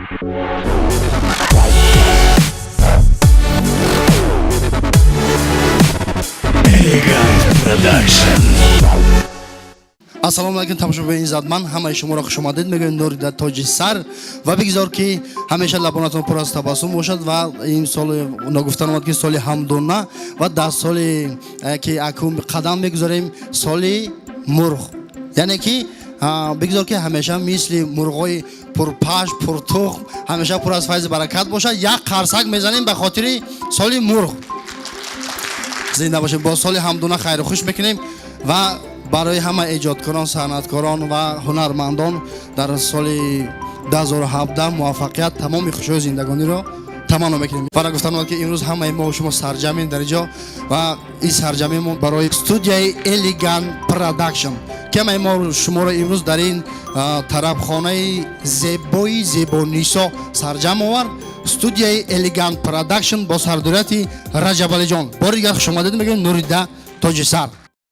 Элегант Продакшн. Ассалому алайкум, тамошобинони иззатманд, ҳамаи шуморо хушомадед мегӯем, нури дар тоҷи сар, ва бигзор, ки ҳамеша лабонатон пур аз табассум бошад. Ва ин соли ногуфта намад, ки соли ҳамдуна ва дар соли ки акун қадам мегузорем, соли мурғ, яъне ки бигзор, ки ҳамеша мисли мурғои пурпаш, пуртухм, ҳамеша пур аз файзи баракат бошад. Як қарсак мезанем ба хотири соли мурғ. Зинда бошед. Бо соли ҳамдуна хайру хуш мекунем ва барои ҳама эҷодкорон, санъаткорон ва ҳунармандон дар соли 2017 муваффақият, тамоми хушиҳои зиндагониро таманно мекунем. Ва гуфтан омад, ки имрӯз ҳамаи мо шумо сарҷамем дар инҷо ва ин сарҷамъи мо барои студияи Элегант Продакшн, ки ҳамаи мо шуморо имрӯз дар ин тарабхонаи зебои Зебонисо сарҷамъ овард, студияи Элегант Продакшн бо сардорияти Раҷабалиҷон. Бори дигар хушомадед мегӯем, нурида тоҷи сар.